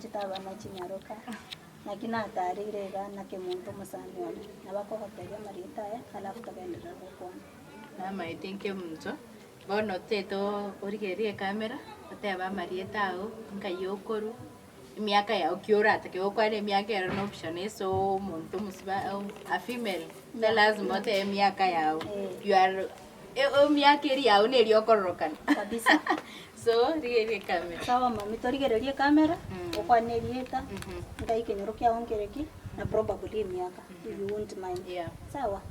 mwanchete abana chinyaroka, naki natareire iga naki omonto omosani one, nabo akogotebia amarieta aya alafu togenderere gokwana. Namaete nkemunto, bono otete origererie ecamera, otebe amarieta ao, nkai okorwa, emiaka yao ki oratake gokwana emiaka ero na option ase omonto omosiba a female, tari lazima otebe emiaka yao, you are emiaka eria yao neri okororokana Kabisa. so rigereria ecamera. Sawa mami torigererie ecamera, okwane erieta, nkai ekenyoro kiago nkere ki, na probably emiaka if you won't mind. Yeah. Sawa?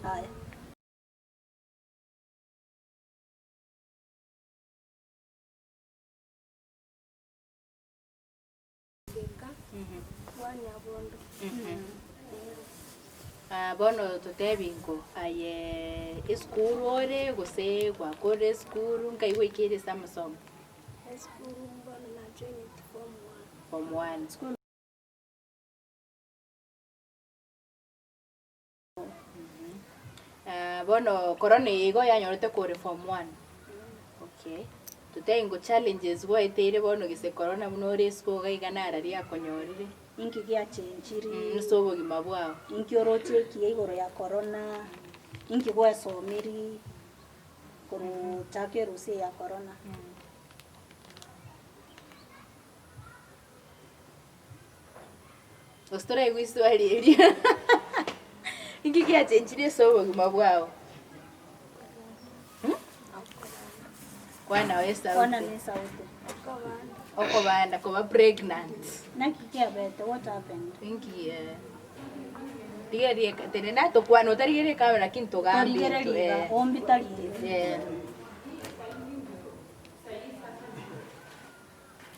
Aya. Ah, bono totebi nko aye esukuru ore gose gwakorire esukuru nkai gwaikeire ase amasomo? Esukuru bono najoineti form one. Form one. Bono corona eye igo yanyorete kore form one? Okay. Totebie ngo challenges gwaeteire bono gese corona buna ore isiko iga iga narari akonyorire? Inki giachenchiri? Ase obogima bwao. Inki oroche ekiya igoro ya corona? Inki gwesomiri korwa chaka erusa eye ya corona? Gose toraigwe iswali eria, inki giachenchirie ase obogima bwao? Kwana oe Kwana esauti. na esauti. Okobanda, koba pregnant. Naki kiabete, what happened? Inki eh, rigereria eka tenena tokwane otarigereria ekamera lakini togambe intwe Torigereria iga, eh. ombi tari iga. Eh.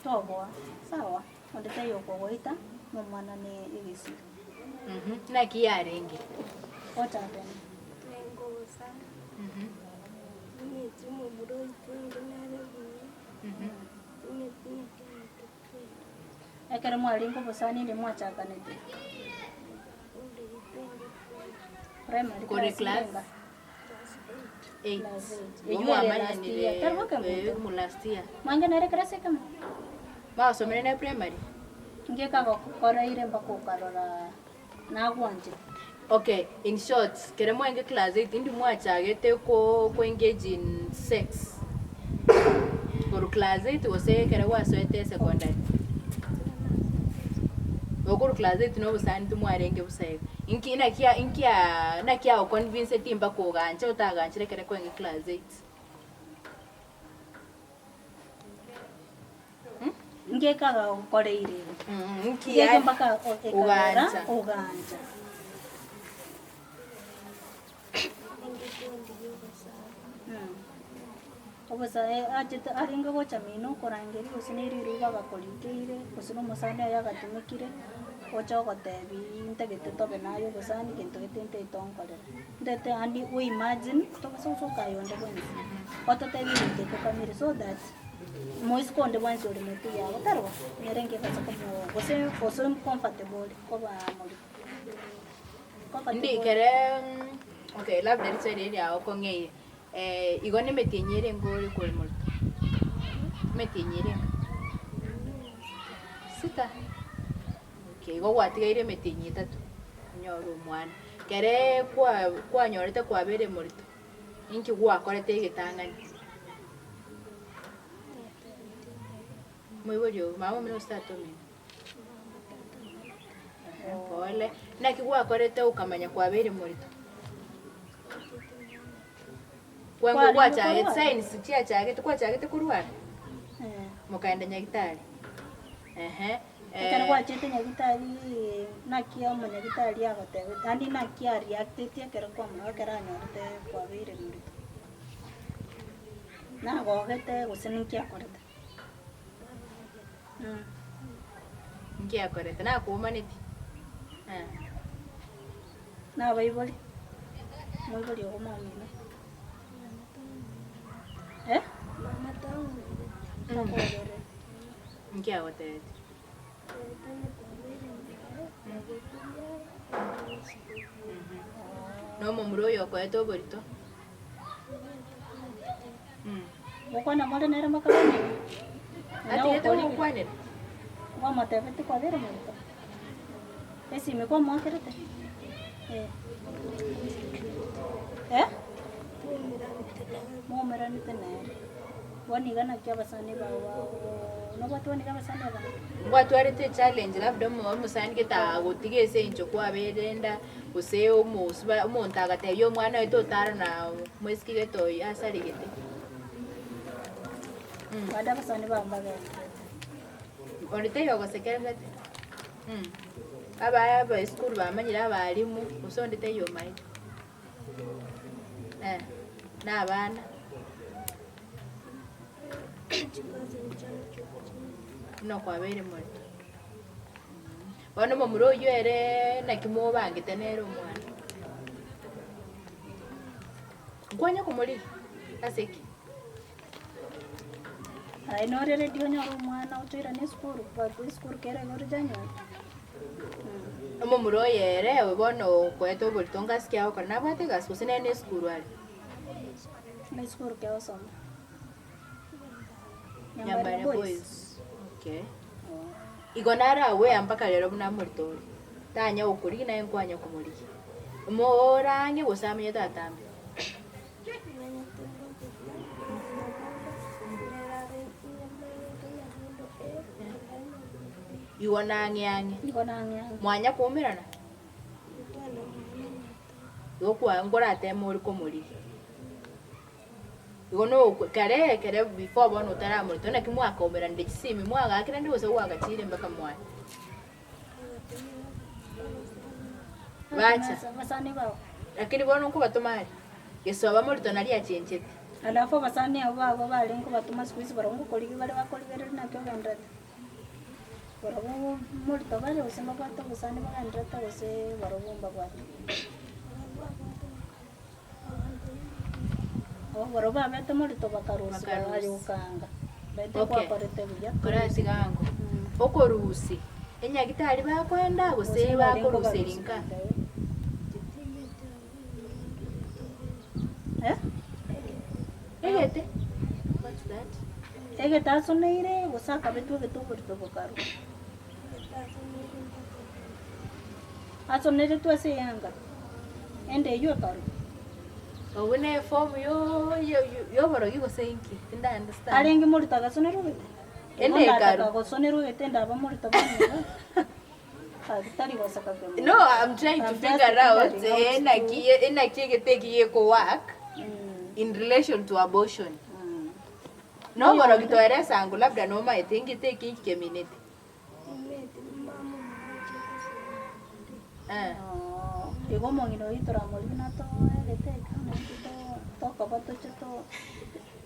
Toboa, sawa, onde taiyo okogoita, nomwana ne egesire. Naki yarenge? What happened? Nengosa, ting'eti omomura oito onde nere buya, ting'eti naki egento kende. Ekero mwarenge obosani inde mwachakanete? Onde gitwenge Primary Kore class class? irenga? class eight. Eight. Class eight. Igo Eywo ere last mwamanyanire year. Tari boke eh, monto. mu last year. Mwange nere class ekemo? Mwasomire ne primary? Ngeka gokoreire mpaka okarora nagwanchete. Okay, in short, kere mwaenge class eight indi mwachagete ko ko engage in sex? Korwa class eight gose ekere gwasoete secondary? Okorwa class eight na obosani timwarenge bosa iga. Inki naki inki naki agoconvinceti mpaka ogancha otaganchire ekere kwarenge class eight? Inki ekagokoreire igo? Inki Inki eke yaani mpaka ekagera ogancha? ogancha? Egekundi gi'obosani. Obosae achete arenge gocha mino okorangeria gose na eriruba agakorikeire, gose na omosani oye agatumekire, oche ogotebiiii ntagete tobe naye obosani gento gete ntagete onkorere. Ntagete yaani o imagine tobasa gosoka aye onde bwensi, ototebie egento ekio kamiri so that moiseke onde bwensi ore motwe yago tari bo, nere ngebasa komo gose gose comfortable ore koba morito. Ndi ekere okay labda risaidi riria riagokong'eire igo na emetienyi erenge ore kore morito? Emetienyi erenge? Sita? Okay, igo gwatigaire emetienyi etato onyore omwana. Ekere kwa kwanyorete kwabeire morito, inki gwakorete egetang'ani? Moibori oo, mama omino gose tata omino? Pole. Naki gwakorete okamanya kwabeire morito? Kwango Kwarenge gwachagete korwara? signs chiachagete kwachagete korwara? Eh. Mokaenda nyagitari? Ehe. Ekero gwachete nyagitari naki omonyagitari agotebete yaani naki areacteti ekero kwamorora ekero anyorete kwabeire morito? Nagogete gose ninki akorete? Inki akorete? Nakoumaneti? Eh. Nabaibori, moibori ogo momino. Eh? Mama tang'wereti. Takwerereti. Inki agotebetie? Na omomura oyo okoete oborito? Gokwana more nere mpaka bamanye. Atigete gokwanera? Kwamotebetie kwabeire morito? Esimi kwamoakerete? Eh. Eh? Mwaumeranete nere. Bono iga naki abasani bao bao nobwate bono iga abasani abange? Ngwatwarete echallenge labda omo omosani gete agotiga ase eng'encho kwabeire enda, gose omosuba omonto agatebia omwana oye totara na moiseke gete oyio asaregete. Bande abasani bao mbagenderete. Onde taiyo ogosekererete? Abaya aba esukuru bamanyire abalimu, gose onde taiyo omaete? Eh, na abana. Buna kwabeire morito. Bono omomura oyio ere naki mobangete nere omwana? Nkwanya komorigia? Ase ki? Aye nore ready onyore omwana otoirane esukuru, bakwe esukuru kere igoro January. Omomura oyo ere oyo bono okoete oborito ngasi ki agokora? Nabwate egasi gose nere na esukuru are? Na esukuru ki agosoma? Nyambare Boys. Okay. Igo naro aware mpaka rero buna amorito ore. Tanya gokorigia naye nkwanya komorigia. Morange gose amenyete atambe. Igo nang'e ang'e. Igo nang'e ang'e. Mwanya koumerana? Igo kwa nkorateme ore komorigia. Igo nokwe kare ekere before bono otaramoreta naki mwakaumeranire chisimi mwagakeranirie gose gwagachire mpaka mwaye. Bacha. Abasani bao. Lakini bono nkobatoma are, gesoba morito naria achenchete. Alafu abasani abwo babo barenge kobatoma siku hizi barabwo ngokorigia bare bakorigereria naki ogendererete. Barabwo morito bare gose mbabwate obosani bogendererete gose barabwo mbabwate. Oh barabwo babete morito bakarusia Bakarusia. aye okanga. Baete Okay. gwakorete buya. Koratiga ango, okorusia, enyagitari bakoenda gose bakoruseria nka? Eh? Egete? What's that? Egete asoneire gose akabetwa egete oborito bokarwa. Asoneretwe ase eyanga, ende eywo ekarwa. Obwo ne eform yo- yo- yoborogi gose inki? Tinda understand. Arenge morito agasonerwa egete? Ende Igo ndataka ekarwa. gosonerwa egete ndaba morito bono iga. Aki tari goseka kemoyo. No, I'm trying to I'm just figure out figuring out eh, naki enaki egete eki gekowork in relation to abortion. Noborogi toeresa ango labda nomaete ngete eki keminete. Eh. Igo omong'ina oyio toramorigi natoegete ekero naintwe tokoba toche to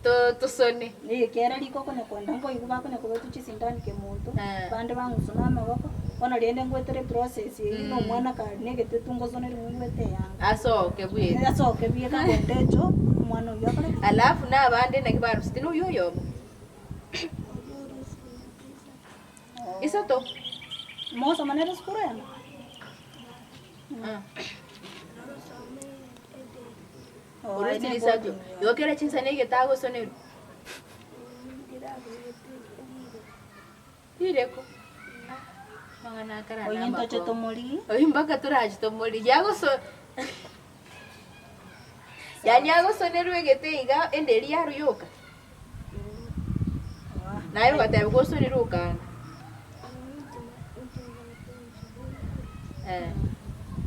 To- tosone. Ekiagera riko okonya koenda nkoigwa bakonya kobetwa chisindani kemonto, Eh. bande bang'usuna amaboko, bono rende ngwetere eprocess eyio na omwana kare na egetutu ngosoneri ngwete eyanga. Asoke bweka. Asoke bieka konde echo, omwana oyio akore ki? Alafu na abande naki baruseti na oyio oyomo. Isato. Mogosoma nere esukuru emo? Ah. Oh, aye Orusiri ne isato. boarding. Igo kera chinsa na egete agosonerwa. Rireko. Amang'ana akare Oyo na ntoche amakong'u. tomorigie. Oyo mpaka torache tomorigie agoso yaani agosonerwa egete iga ende eria yarwa yoka. Naye ogateba gosonerwa okanga. Eh.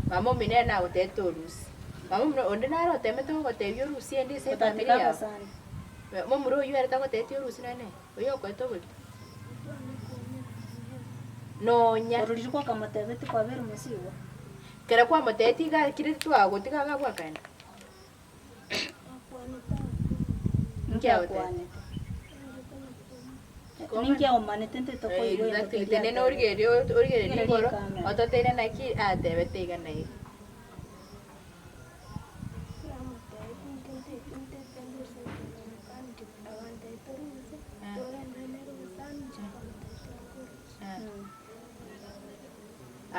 Mama omino ere nagotebete orusie. Mama omino onde nare otemete gogotebia orusie ende ase Otateka efamiri yago. abasani. Momura oyio ere tagotebetie orusie nonye nere, oyio okoete oborito. Nonya. Ororire kwakamotebetie kwabera omosigo. Kere kwamotebetie iga kire twagotiga iga abwo akaenda. Inki agoteba? Akwanete. Ninki aomanete ntete koigwa egento Exactly, keria tenena atebete. origererie origererie Rigereria igoro, ekamera. ototeire naki atebete iga na iga.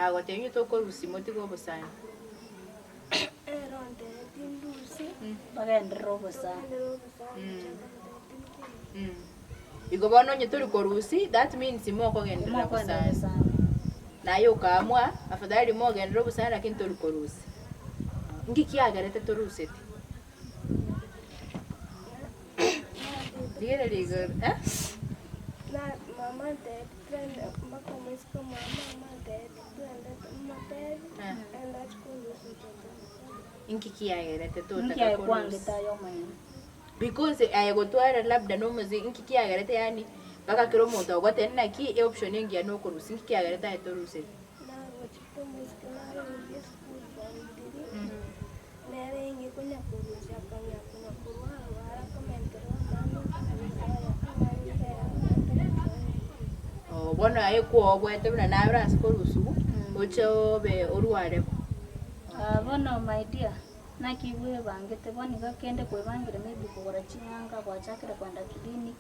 Agotebia inwe tokorusia motige obosani. Bagenderere obosani. Igo bono onye tori korusia, that means mokogenderera Mokoenderera bosani. bosani. Naye okaamua, afadhali mogenderere obosani lakini tori korusia. Nki kiagerete toruseti? Rigereria igoro, eh? Na mama antebi twende mpaka omosike omwabo mama antebi twende tomotebi Eh. ende achie kondusia inche ntomotebi. Nki kiagerete Nki totaka aye korusia? kwangete aye omonyene? Because aye gotwara labda na omozi nki kiagerete yaani mpaka kera omonto agogotebia naki eoption engiya nokorusia nki kiagerete aye toruseti? Nagochete omosike naroria esukuru form three, nere inge konya korusia akonya konya korwa arwara akomenterwa amanyinga aya amanyinga aya akomenterwa. Oh bono aye kwobwete buna naye ore ase korusiwa oche obe orware bo. Ah bono my dear, Naki bwebangete bono iga kende kwebangire maybe kogora chiyanga gwachakire kogenda clinic,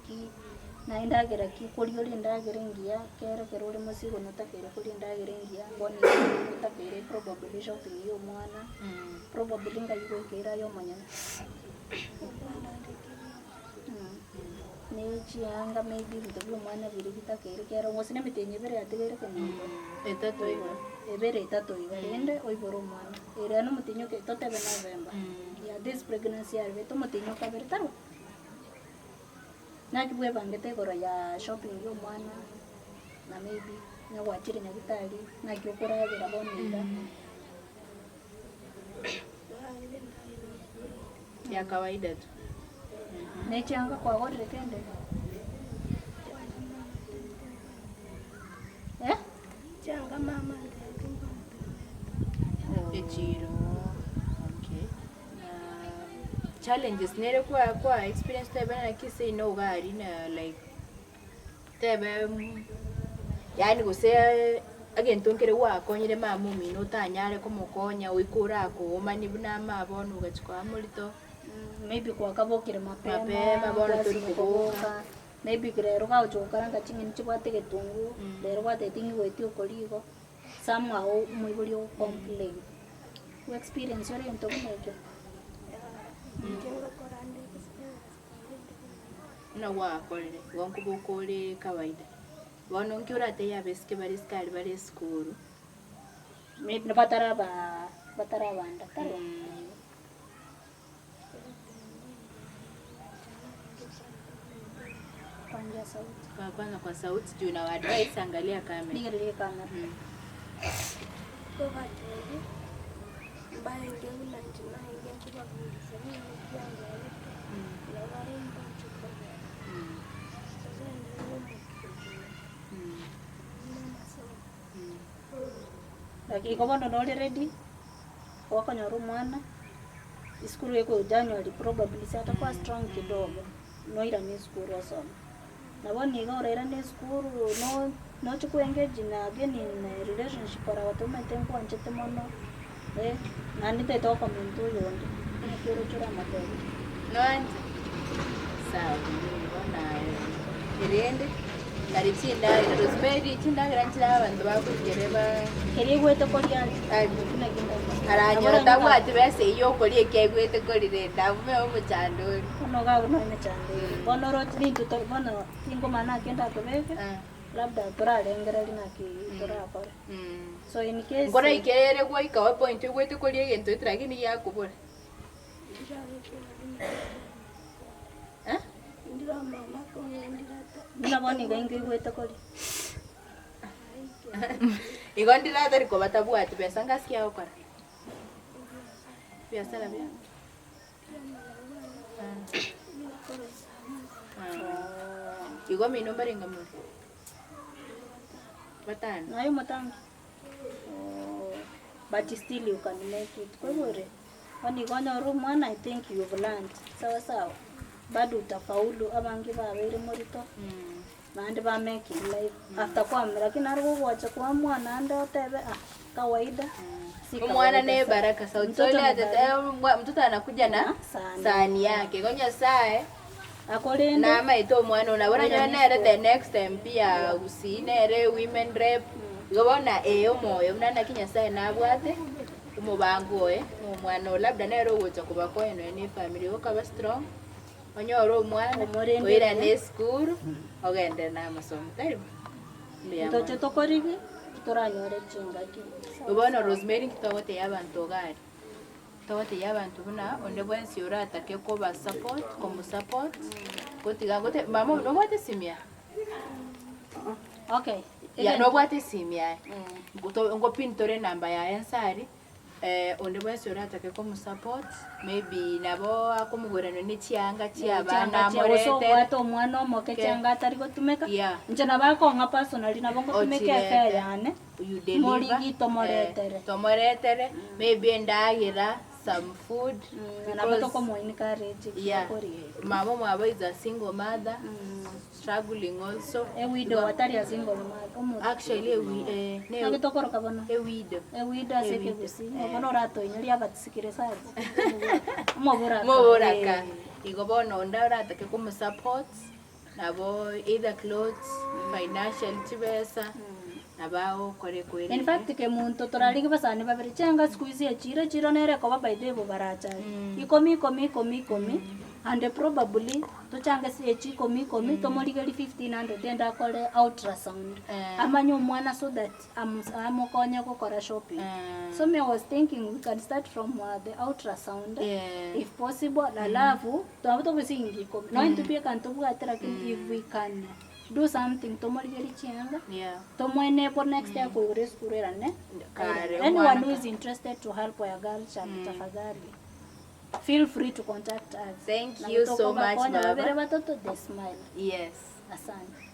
na endagera ki koria ore endagera engiya kere ekero ore mosigo notakeire koria endagera engiya bono iga notakeire probably shopping ya omwana, probably ngai goikeire aye omonyene. Ne chianga maybe ebinto bia omwana biria bitakeire kero gose na emetienyi ebere yatigaire keminto, Etato iga. Ebere etato iga rende oibore omwana. Ere nomotienyi oke totebe November, yeah this pregnancy yaribete omotienyi okabere tari? Naki bwebangete igoro ya shopping ya omwana na maybe onye gwachire nyagetari naki okoragera bono iga. Ya kawaida tu. Ne chianga kwagorire kende? Eh? Chianga mama ntebi nkomotomera. Echiro. Okay. Na challenges nere kwa kwa experience tebe naki seino iga aria na like tebe yaani gose egento nkere gwakonyire mama omino otanyare komokonya goika orakoomani buna ama bono ogachia koba morito. Maybe kwakabokire mapema, Mapema, bono tori kwasinywa koboka. koboka, maybe rero gagocha gokaranga ching'eni chibwate egetunguu, rero gwatebeti ng'a igweti okori igo, somehow omoibori ogo complain. Gwe experience ore egento buna ekio? Inche ngokora nde egasi kore inde komanya. Buna gwakorire, igo nkoboka ore kawaida. Bono nki oratebie abesike bare isiko aria bare esukuru? Maybe bataraba batarabanda tari? Kwanza sauti. Kwa kwanza kwa sauti juu na advice angalia kamera. Rigereria ekamera. Nkobatebi mbarenge buna inche naenge nkobabundisa nigo kiangerete na bare mbanche kogenda. Togende nomokia buna amasomo. Lakini igo bono nore ready, gokonyora omwana, esukuru eko January probably ase atakoa strong kidogo, noirane esukuru osome. Na bono iga orairane esukuru no nochi ko engage na again in a relationship ora omanyete nkwanchete mono, naende ntaete gokominta oyonde, naki oroche oramotebi. Noanche? Sawa bono aye erende nari chindagera Rosemary chindagera nchire abanto bakorigereria ba Keria aigwete koria aria, Aria. ekio nakio ndakora. aranyora tabwati besa eywo okoria eki aigwete korire enda abwo me omochando ore. Bono iga abwo nonya emechando ere. Bono oroche rintwe to bono tingomanya naki ndakobeke, labda torarengereria naki torakore. So in case. Nkoraikere goika point oigwete koria egento ete lakini giakobora. Eh? Buna bono iga inki oigwete koria? Igo ndire atari koba tabwati besa ngasi ki agokora? Biasara bia? Igo mino mbarenge more? Batano. Naye omotangi? Oh, but still you can make it. Kwaigure? Bono igo onyore omwana I think you've learned. Sawa sawa. Bado utafaulu abange babeire morito, naende ba making life after kwamera lakini naro gogocha kwamua naende otebe ah kawaida. Si Omwana kawaida ne sana. baraka sauti Mtoto Sol ni atete baraka. mtoto anakuja na Sahani. sahani yake. Igo Nyasaye Akorende namaete omwana one nabo nanyore nere the next MP ya Gusii nere women rep igo bono ee omoyo buna naki Nyasaye nabwate omobango oye na omwana oyo labda nere ogocha kobakonya nonya na efamiri igo okaba strong. Onyore omwana, Omorende oirane buya. esukuru, ogenderere na amasomo, tari bo? Mbuya Ntoche mono. tokorigi, toranyore chingaki. Bono Rosemary nki togotebia abanto iga aria? Togotebia abanto buna onde bwensi oratake koba support, komosupport, gotiga gote mama nobwate esimi aa? Okay, Ya egento nobwate esimi aye, ngoto ngopin tore enamba yaye nse aria, onde bwensi oratake komosupport, maybe nabo akomogorera nonye chianga chia abana Chianga chia gose amoretere. obwate omwana omoke Ke- chianga atari gotumeka, Yeah. inche nabo akong'a personally nabo ngotumeka efare Ochirete. yane, You deliver, morigi tomoretere. tomoretere, maybe endagera, some food, Nabo because tokomo encourage yeah, koria. mama omwabo is a single mother, struggling also. A widow atari a single mother, omo- Actually, a wi- eh, ne- Naki tokoroka bono? a widow. A widow ase A widow, ekegusii, eh. bono oratoinyorie abatisikire sachi. Omoboraka. Moboraka. Eh. Igo bono onde oratake komosupport, nabo either clothes, financial chibesa, nabo agokora ekoereri. In fact kemunto torarigie basani babere chianga siku hizi echiro echiro nere ekoba by the way bobaracha ikomi ikomi ikomi ikomi and probably tochange ase echi ikomi ikomi tomorigerie 1500 ende akore ultrasound Eh. amanye omwana so that amo- amokonye gokora shopping. Eh. So me I was thinking we can start from the ultrasound Yeah. if possible alafu twaba togosingi ikomi nonya intwe bieka ntobwate lakini if we can do something tomorigerie chianga Yeah. tomoenable next year koigora esukuru erane Kare, anyone omwana who ka- is interested to help our girl child tafadhali feel free to contact us Thank Na you so much, tokobakonya baba. babere batoto they smile Yes. asante.